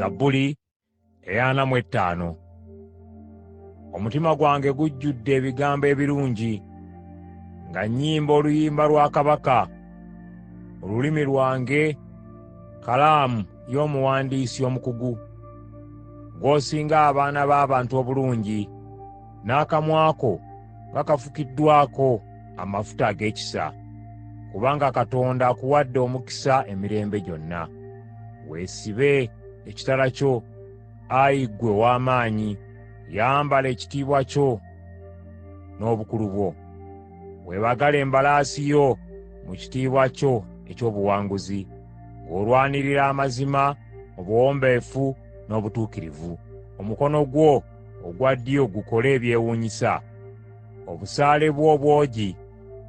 Zabbuli eya 45. Omutima gwange gujjudde ebigambo ebirungi, nga nnyimba oluyimba lwa kabaka. Olulimi lwange kkalaamu y'omuwandiisi omukugu. Gw'osinga abaana b'abantu obulungi, n'akamwa ko nga kafukiddwako amafuta ag'ekisa. Kubanga Katonda akuwadde omukisa emirembe gyonna. Weesibe ekitala kyo, ayi ggwe ow'amaanyi, yambala ekitiibwa kyo n'obukulu bwo. Weebagale embalaasi yo mu kitiibwa kyo eky'obuwanguzi, ng'olwanirira amazima, obuwombeefu n'obutuukirivu. Omukono gwo ogwa ddyo gukole ebyewuunyisa. Obusaale bwo obwogi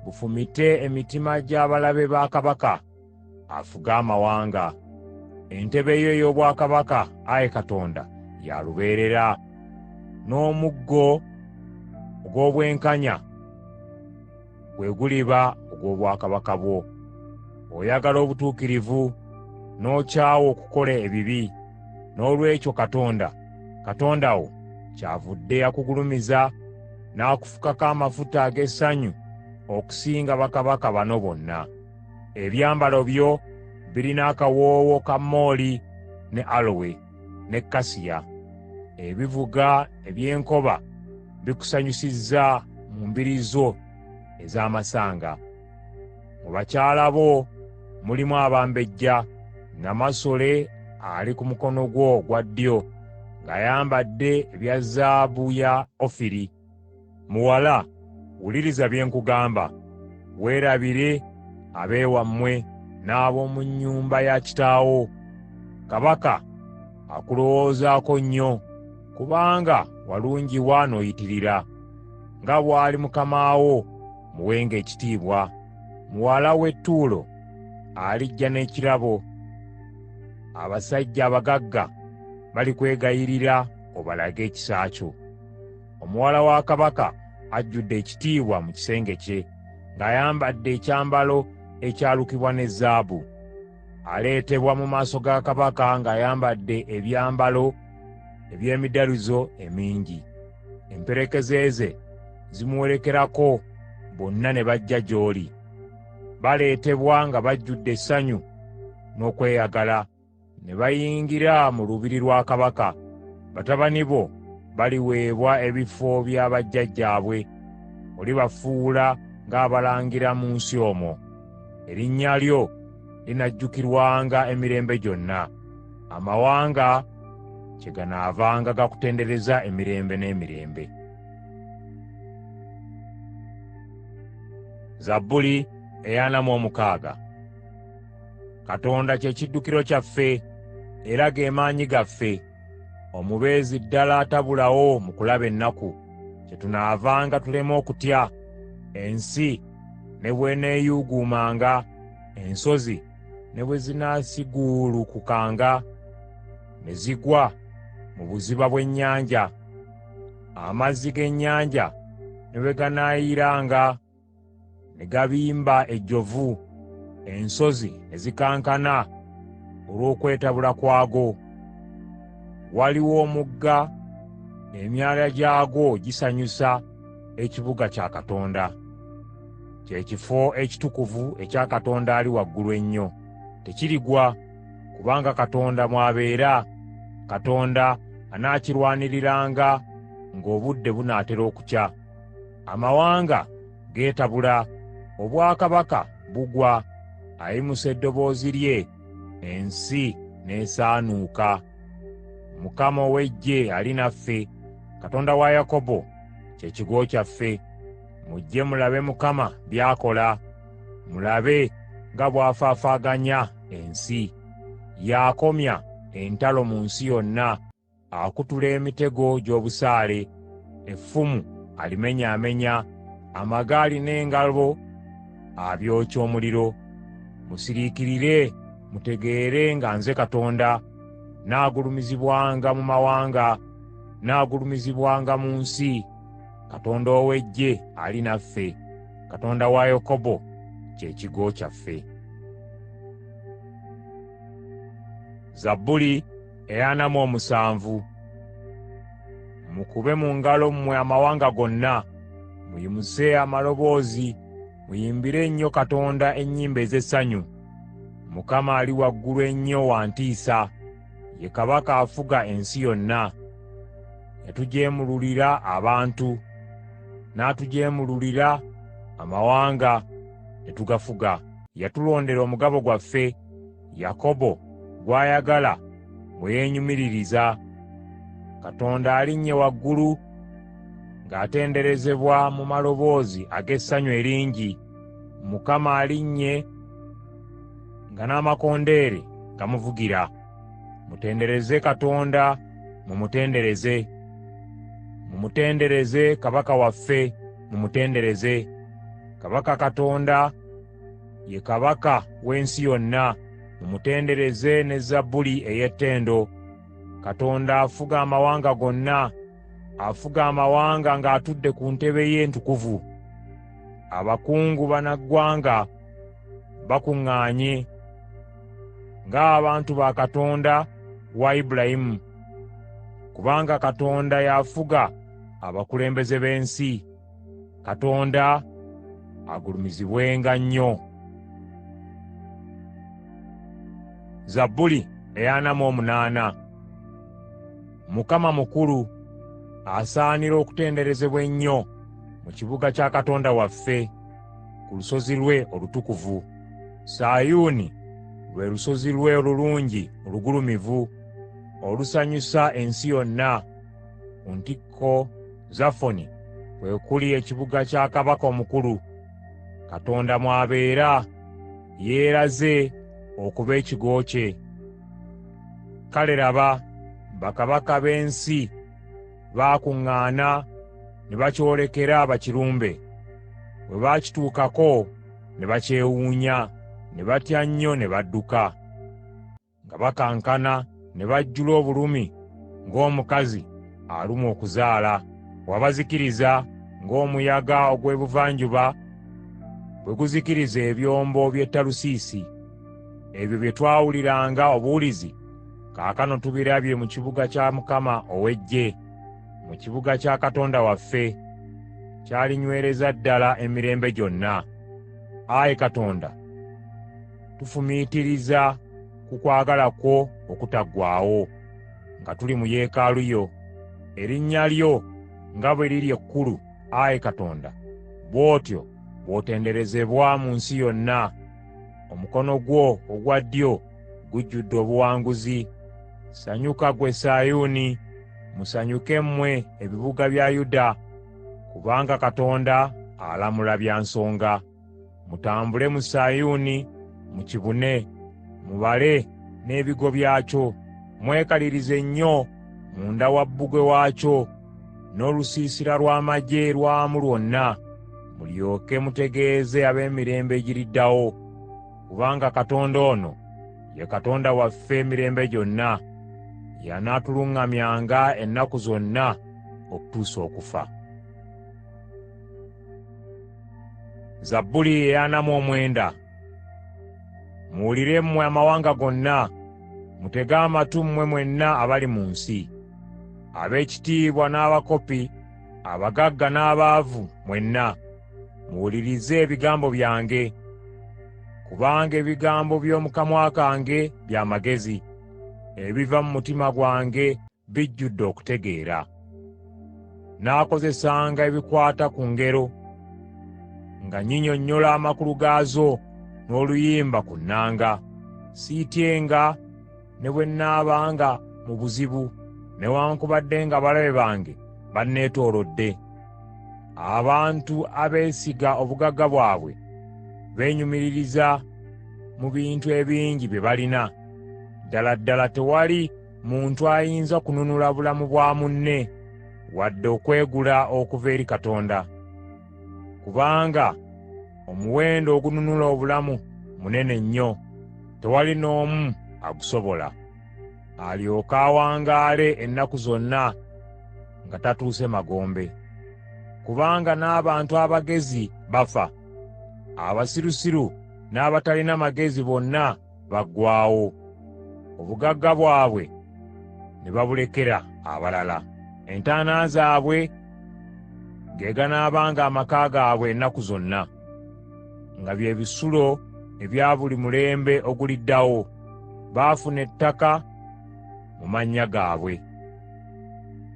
bufumite emitima gy'abalabe ba kabaka afuge amawanga. Entebe yo ey'obwakabaka, Ayi Katonda, ya lubeerera, n'omuggo ogw'obwenkanya gwe guliba ogw'obwakabaka bwo. Oyagala obutuukirivu, n'okyawa okukola ebibi. Noolwekyo Katonda, Katonda wo kyavudde akugulumiza n'akufukako amafuta ag'essanyu okusinga bakabaka bano bonna. Ebyambalo byo birina akawoowo ka mooli ne alowe ne kasiya. Ebivuga eby'enkoba bikusanyusizza mu mbiri zo ez'amasanga. Mu bakyala bo mulimu abambejja, namasole ali ku mukono gwo ogwa ddyo ng'ayambadde ebya zaabu ya Ofiri. Muwala, wuliriza bye nkugamba, weerabire ab'ewammwe n'ab'omu nnyumba ya kitaawo. Kabaka akulowoozaako nnyo, kubanga walungiwa n'oyitirira. Nga bw'ali mukama wo, muwenga ekitiibwa. Muwala w'e Ttuulo alijja n'ekirabo, abasajja abagagga balikwegayirira obalage ekisa kyo. Omuwala wa kabaka ajjudde ekitiibwa mu kisenge kye, ng'ayambadde ekyambalo ekyalukibwa ne zaabu. Aleetebwa mu maaso ga kabaka ng'ayambadde ebyambalo eby'emidalizo emingi. Emperekeze ze zimuwerekerako bonna ne bajja gy'oli. Baleetebwa nga bajjudde essanyu n'okweyagala ne bayingira mu lubiri lwa kabaka. Batabani bo baliweebwa ebifo bya bajjajjaabwe, olibafuula ng'abalangira mu nsi omwo. Erinnya lyo linajjukirwanga emirembe gyonna, amawanga kyeganaavanga gakutendereza emirembe n'emirembe. Zabbuli eya 46. Katonda kye kiddukiro kyaffe era ge maanyi gaffe, omubeezi ddala atabulawo mu kulaba ennaku. Kyetunaavanga tulema okutya, ensi ne bw'eneeyuuguumanga, ensozi ne bwe zinaasiguulukukanga ne zigwa mu buziba bw'ennyanja. Amazzi g'ennyanja ne bwe ganaayiranga ne gabimba ejjovu, ensozi ne zikankana olw'okwetabula kwago. Waliwo omugga emyala gyagwo gisanyusa ekibuga kya Katonda, kye kifo ekitukuvu ekya Katonda Ali Waggulu Ennyo. Tekirigwa, kubanga Katonda mw'abeera, Katonda anaakirwaniriranga ng'obudde bunaatera okukya. Amawanga geetabula, obwakabaka bugwa, ayimusa eddoboozi lye ensi n'esaanuuka. Mukama ow'Eggye ali naffe, Katonda wa Yakobo kye kigo kyaffe. Mujje mulabe Mukama by'akola, mulabe nga bw'afaafaaganya ensi. Y'akomya entalo mu nsi yonna, akutula emitego gy'obusaale, effumu alimenyaamenya, amagaali n'engabo abyokya omuliro. Musiriikirire mutegeere nga nze Katonda, nnaagulumizibwanga mu mawanga, nnaagulumizibwanga mu nsi. Katonda ow'Eggye ali naffe, Katonda wa Yakobo kye kigo kyaffe. Zabbuli Eya 47. Mukube mu ngalo mmwe amawanga gonna, muyimuse amaloboozi muyimbire nnyo Katonda ennyimba ez'essanyu. Mukama ali waggulu ennyo wa ntiisa, ye Kabaka afuga ensi yonna. Yatujeemululira abantu, n'atujeemululira amawanga ne tugafuga. Yatulondera omugabo gwaffe, Yakobo gw'ayagala mwe yeenyumiririza. Katonda alinnye waggulu ng'atenderezebwa mu maloboozi ag'essanyu eringi. Mukama alinnye nga n'amakondeere gamuvugira. Mutendereze Katonda, mumutendereze. Mumutendereze Kabaka waffe, mumutendereze. Kabaka Katonda ye Kabaka w'ensi yonna, mumutendereze ne zabbuli ey'ettendo. Katonda afuga amawanga gonna, afuga amawanga ng'atudde ku ntebe ye entukuvu. Abakungu bannaggwanga bakuŋŋaanye ng'abantu ba Katonda wa Ibulayimu, kubanga Katonda y'afuga abakulembeze b'ensi. Katonda agulumizibwenga nnyo. Zabbuli eya 48. Mukama mukulu, asaanira okutenderezebwa ennyo mu kibuga kya Katonda waffe, ku lusozi lwe olutukuvu. Sayuuni lwe lusozi lwe olulungi olugulumivu, olusanyusa ensi yonna. Ku ntikko Zafoni kwe kuli ekibuga kya kabaka omukulu, Katonda mw'abeera, yeeraze okuba ekigo kye. Kale laba, bakabaka b'ensi baakuŋŋaana ne bakyolekera bakirumbe. Bwe baakituukako ne bakyewuunya, ne batya nnyo ne badduka. Nga bakankana ne bajjula obulumi ng'omukazi alumwa okuzaala. Wabazikiriza ng'omuyaga ogw'ebuvanjuba bwe guzikiriza ebyombo by'e Talusiisi. Ebyo bye twawuliranga obuwulizi kaakano tubirabye mu kibuga kya Mukama ow'Eggye, mu kibuga kya Katonda waffe, kyalinywereza ddala emirembe gyonna. Ayi Katonda, tufumiitiriza ku kwagala kwo okutaggwaawo nga tuli mu yeekaalu yo. Erinnya lyo nga bwe liri ekkulu, Ayi Katonda, bw'otyo bw'otenderezebwa mu nsi yonna. Omukono gwo ogwa ddyo gujjudde obuwanguzi. Sanyuka ggwe Sayuuni, musanyuke mmwe ebibuga bya Yuda, kubanga Katonda alamula bya nsonga. Mutambule mu Sayuuni mukibune, mubale n'ebigo byakyo. Mwekalirize nnyo munda wa bbugwe waakyo n'olusiisira lw'amaggye lwamu lwonna, mulyoke mutegeeze ab'emirembe egiriddawo. Kubanga Katonda ono ye Katonda waffe emirembe gyonna, y'anaatuluŋŋamyanga ennaku zonna okutuusa okufa. Zabbuli eya 49. Muwulire mmwe amawanga gonna, mutege amatu mmwe mwenna abali mu nsi. Ab'ekitiibwa n'abakopi, abagagga n'abaavu mwenna, muwulirize ebigambo byange. Kubanga ebigambo by'omu kamwa kange bya magezi, ebiva mu mutima gwange bijjudde okutegeera. Nnaakozesanga ebikwata ku ngero, nga nnyinyonnyola amakulu gaazo n'oluyimba ku nnanga. Siityenga ne bwe nnaabanga mu buzibu, newaakubadde ng'abalabe bange banneetoolodde. Abantu abeesiga obugagga bwabwe beenyumiririza mu bintu ebingi bye balina. Ddala ddala tewali muntu ayinza kununula bulamu bwa munne, wadde okwegula okuva eri Katonda. Kubanga omuwendo ogununula obulamu munene nnyo, tewali n'omu agusobola. Alyoke awangaale ennaku zonna nga tatuuse magombe. Kubanga n'abantu abagezi bafa, abasirusiru n'abatalina magezi bonna baggwaawo. Obugagga bwabwe ne babulekera abalala. Entaana zaabwe ge ganaabanga amaka gaabwe ennaku zonna, nga bye bisulo ebya buli mulembe oguliddawo. Baafuna ettaka mu mannya gaabwe.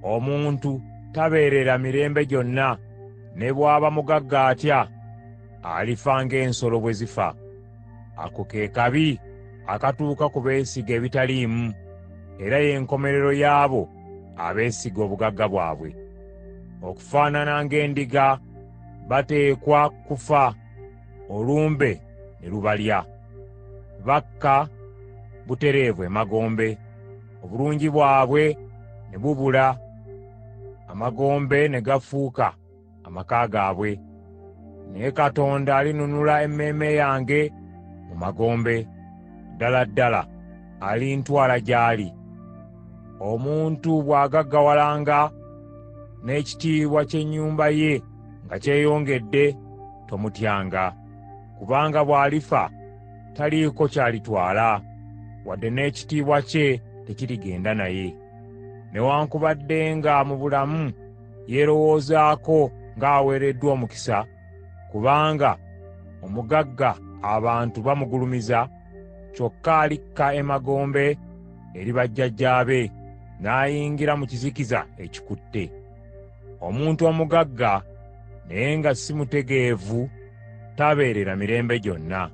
Omuntu tabeerera mirembe gyonna, ne bw'aba mugagga atya, alifa ng'ensolo bwe zifa. Ako ke kabi akatuuka ku beesiga ebitaliimu, era y'enkomerero y'abo abeesiga obugagga bwabwe. Okufaanana ng'endiga bateekwa kufa olumbe ne lubalya. Bakka butereevu emagombe, obulungi bwabwe ne bubula amagombe ne gafuuka amaka gaabwe. Naye Katonda alinunula emmeeme yange mu magombe, ddala ddala alintwala gy'ali. Omuntu bw'agaggawalanga n'ekitiibwa ky'ennyumba ye nga kyeyongedde, tomutyanga. Kubanga bw'alifa taliiko ky'alitwala, wadde n'ekitiibwa kye tekirigenda naye. Newaakubadde nga mu bulamu yeerowoozaako ng'aweereddwa omukisa, kubanga omugagga abantu bamugulumiza, kyokka alikka emagombe eri bajjajjaabe n'ayingira mu kizikiza ekikutte. Omuntu omugagga naye nga si mutegeevu tabeerera mirembe gyonna,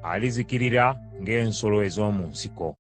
alizikirira ng'ensolo ez'omu nsiko.